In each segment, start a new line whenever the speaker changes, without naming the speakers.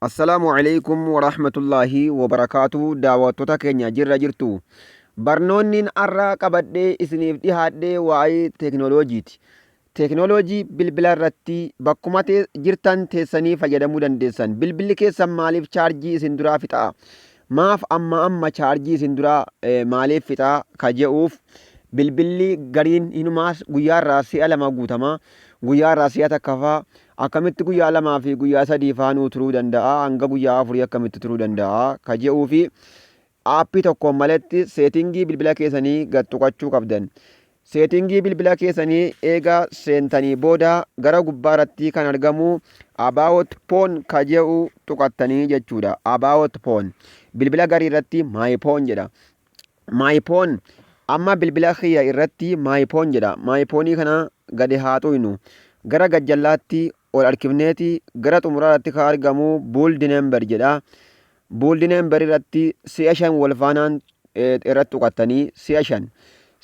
Assalaamu alaikum warahmatullaahi wabarakaatu. Daawwattoota keenya, jirra jirtu? Barnoonni har'a qabadhee isiniif dhihaadhee waa'ee teekinooloojiiti. Teekinooloojii bilbila irratti bakkuma jirtan teessanii fayyadamuu dandeessan. Bilbilli keessan maaliif chaarjii isin duraa fixaa? Maaf amma amma chaarjii isin duraa maaliif fixaa ka je'uuf, bilbilli gariin hinumaas guyyaarraa si'a lama guutama. Guyyaarraa si'a takka faa akkamitti guyyaa 2 fi guyyaa 3 faa nuu turuu danda'a, hanga guyyaa 4 akkamitti turuu danda'a ka je'uu fi aappii tokkoon maletti seetingii bilbila keessanii gad tuqachuu qabdan. Seetingii bilbila keessanii eega seentanii booda gara gubbaa irratti kan argamu About Phone ka je'u tuqattanii jechuudha. About Phone. Bilbila garii irratti My Phone jedha. My Phone amma bilbila kiyya irratti My Phone jedha. My Phone kana gadi haa xuynu. Gara gajjallaatti ol harkifneeti gara xumuraa irratti kan argamu Build Number jedha. Build Number irratti si'a shan wal faanaan irratti tuqattanii si'a shan.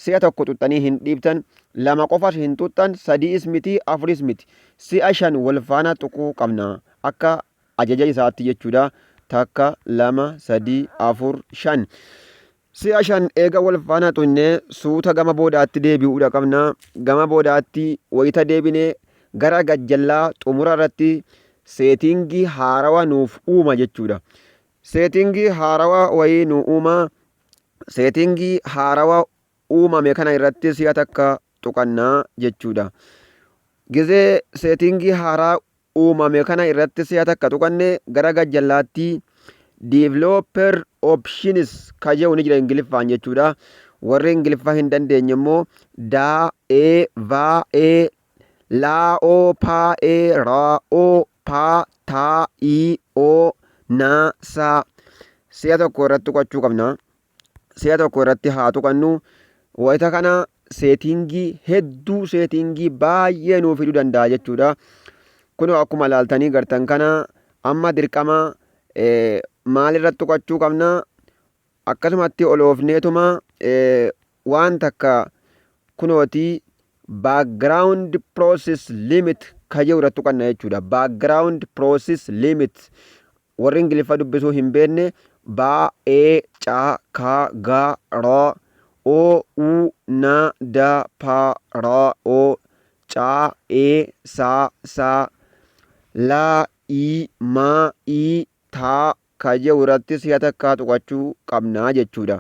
Si'a tokko xuxxanii hin dhiibtan, lama qofas hin xuxxan, sadi'is miti, afuris miti. Si'a shan wal faana tuquu qabna akka ajaja isaatti jechuudha. Takka, lama, sadii, afur, shan. Si'a shan eega wal faana xuqnee suuta gama boodaatti deebi'uudha qabna. Gama boodaatti wayita deebine gara gajjallaa xumura irratti seetingii haarawa nuuf uuma jechuudha. Seetingii haarawa wayii nu uuma. Seetingii haarawa uumame kana irratti si'a takka tuqannaa jechuudha. Gizee seetingii haaraa uumame kana irratti si'a takka tuqanne gara gajjallaatti Developer Options ka jedhu ni jira Ingiliffaan jechuudha. Warri Ingiliffa hin dandeenye immoo daa e va e laa o pa e ra o pa ta i o na sa si'a tokko irratti tuqachuu qabna. Si'a tokko irratti haa tuqannu. Wayita kana seetingii hedduu, seetingii baay'ee nuu fiduu danda'a jechuudha. Kunoo akkuma ilaaltanii gartan kana amma dirqama maalirratti tuqachuu qabna? Akkasumatti ol oofneetuma waan takka kunooti Background Process Limit ka jedhu irratti tuqanna jechuudha. Background Process Limit, warri Ingiliffa dubbisuu hin beekne ba e ca ka ga ra o u n d p r o c e s s l i m i t ka jedhu irratti si'a takka tuqachuu qabna jechuudha.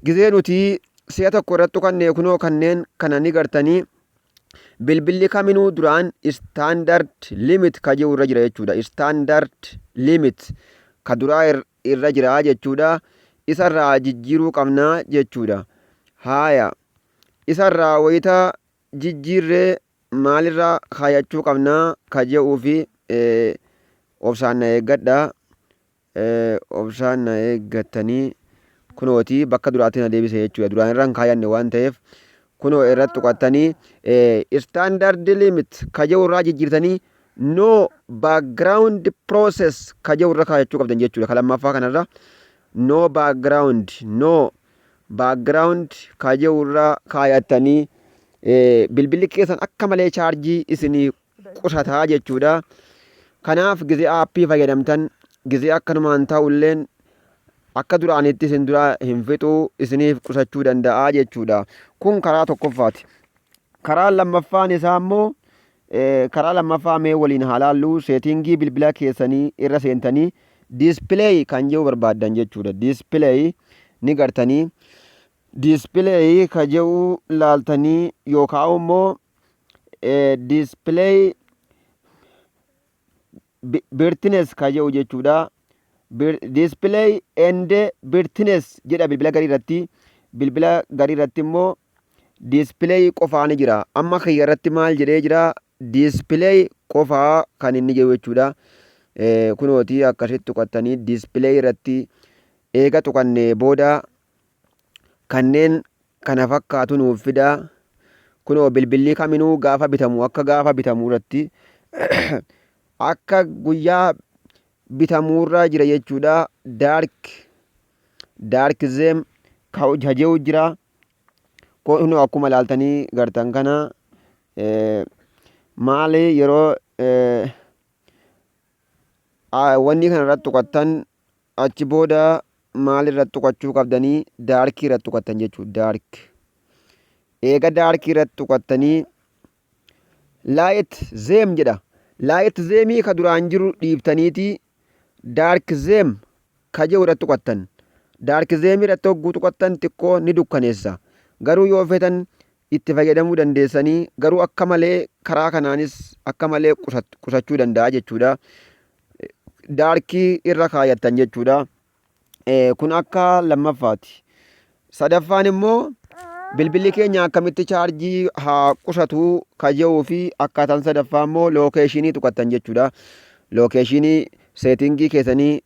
Gizee nuti si'a tokko irratti tuqanne kunoo kanneen kana ni gartanii. Bilbilli kaminuu duraan Standard Limit ka jedhu irra jira jechuudha. Standard Limit ka duraa irra jira jechuudha. Isarraa jijjiiruu qabna jechuudha. Haaya, isarraa wayita jijjiirree maalirra kaayachuu qabna ka jedhuu fi obsaan na eeggadha. Obsaan na eeggattanii kunooti bakka duraatti na deebise jechuudha. Duraan irra hin kaayanne waan ta'eef kunoo irratti tuqattanii Standard Limit ka jedhu irraa jijjiirtanii No Background Process ka jedhu irra kaayachuu qabdan jechuudha. Ka lammaffaa kanarra No Background, No Background ka jedhu irra kaayattanii bilbilli keessan akka malee chaarjii isinii qusataa jechuudha. Kanaaf gizee aappii fayyadamtan, gizee akkanumaan ta'ulleen akka duraanitti isin duraa hin fixu, isiniif qusachuu danda'a jechuudha. Kun karaa tokkoffaati. Karaan lammaffaan isaa immoo, karaa lammaffaa mee waliin haa laallu. Seetingii bilbila keessanii irra seentanii Display kan jedhu barbaaddan jechuudha. Display ni gartanii, Display ka jedhu laaltanii yookaan immoo Display Brightness ka jedhu jechuudha. Display and Brightness jedha bilbila garii irratti. Bilbila garii irratti immoo Display qofaa ni jira. Amma kiyya irratti maal jedhee jira? Display qofaa kan inni jedhu jechuudha. Kunooti akkasitti tuqattanii Display irratti eega tuqannee booda kanneen kana fakkaatu nuuf fida. Kunoo bilbilli kaminuu gaafa bitamu, akka gaafa bitamu irratti, akka guyyaa bitamuurra jira jechuudha. Dark theme ka jedhu jira. Kunoo akkuma ilaaltanii gartan kana maali yeroo Wanni kana irratti tuqattan, achi booda maal irratti tuqachuu qabdanii? Darkii irratti tuqattan jechuudha. Dark. Eega darkii irratti tuqattanii light theme jedha. Light themeii ka duraan jiru dhiiftaniiti dark theme ka jedhu irratti tuqattan. Dark themeii irratti hogguu tuqattan xiqqoo ni dukkaneessa. Garuu yoo feetan itti fayyadamuu dandeessanii, garuu akka malee karaa kanaanis akka malee qusachuu danda'a jechuudha. Darkii irra kaayattan jechuudha. Kun akka lammaffaati. Sadaffaan immoo bilbilli keenya akkamitti chaarjii haa qusatu ka jedhuu fi akkaataan sadaffaa immoo locationii tuqattan jechuudha. Locationii settingii keessanii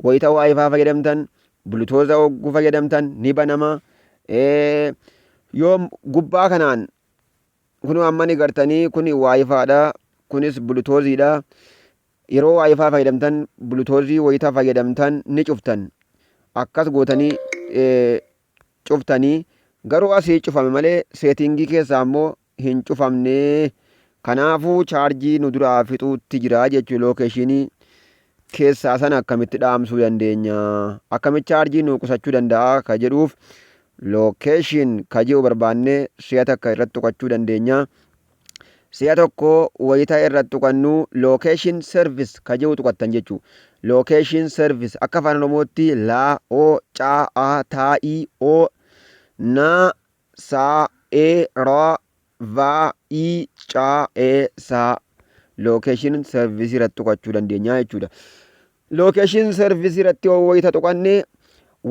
wayita WiFi fayyadamtan, Bluetootha hogguu fayyadamtan ni banama. Yoo gubbaa kanaan kun amma ni gartanii, kun WiFidha. Kunis Bluetoothiidha. Yeroo WiFi fayyadamtan, Bluetoothii wayita fayyadamtan ni cuftan. Akkas gootanii cuftanii, garuu asii cufame malee settingii keessaa immoo hin cufamne. Kanaafuu chaarjii nu duraa fixuutti jira jechuudha. Locationii keessaa sana akkamitti dhaamsuu dandeenya? Akkamitti chaarjii nu qusachuu danda'a ka jedhuuf, location ka jedhu barbaannee si'a takka irratti tuqachuu dandeenya. Si'a tokko wayita irratti tuqannu location service ka jedhu tuqattan jechuudha. Location service akka Afaan Oromootti laa o caa a taa i o na saa e ra va i caa e saa, location service irratti tuqachuu dandeenya jechuudha. Location service irratti wayita tuqanne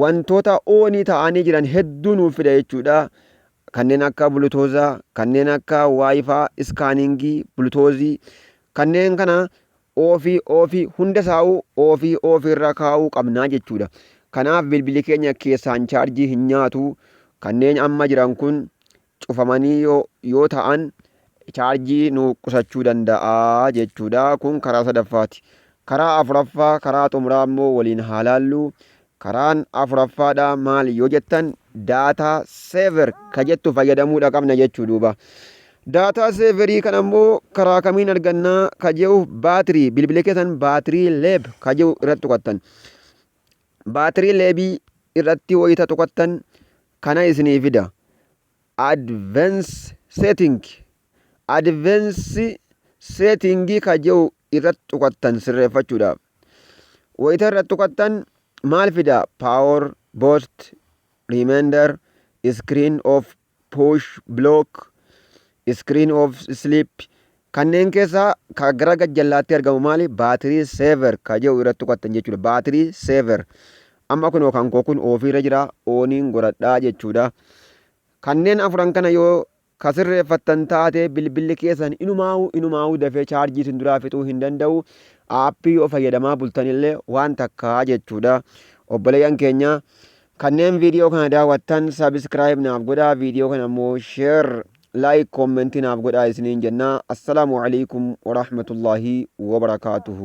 wantoota onii ta'anii jiran hedduu nuuf fida jechuudha. Kanneen akka Bluetoothaa, kanneen akka WiFi scanningii, Bluetoothii, kanneen kana offii offii hunda isaa'uu offii offii irra kaa'uu qabnaa jechuudha. Kanaaf bilbilli keenya keessaan chaarjii hin nyaatu. Kanneen amma jiran kun cufamanii yoo ta'an chaarjii nu qusachuu danda'a jechuudha. Kun karaa sadaffaati. Karaa afuraffaa, karaa xumuraa immoo waliin haa laallu. Karaan afuraffaadha maali yoo jettan, data saver ka jettu fayyadamuudha qabna jechuu duuba. Data saverii kana immoo karaa kamiin argannaa ka jedhu, battery, bilbila keessan battery level ka jedhu irratti tuqattan. Battery levelii irratti wayita tuqattan kana isinii fida. Advance setting. Advance settingii ka jedhu irratti tuqattan sirreeffachuudhaaf. Wayita irratti tuqattan maal fida? Power boost, reminder, screen off, push block, screen off sleep, kanneen keessaa ka gara gajjallaatti argamu maali? Battery saver ka jedhu irratti tuqattan jechuudha. Battery saver. Amma kunoo kan koo kun offiirra jira, oniin godhadhaa jechuudha. Kanneen afuran kana yoo ka sirreeffattan taate bilbilli keessan inumaa'uu inumaa'uu dafee chaarjii isin duraa fixuu hin danda'u. Appii yoo fayyadamaa bultanillee waan takkaa jechuudha. Obboleeyyan keenya kanneen viidiyoo kana daawwattan, subscribe naaf godhaa, viidiyoo kana immoo share, like, commentii naaf godhaa isiniin jenna. Assalaamu alaikum warahmatullaahi wabarakaatuhu.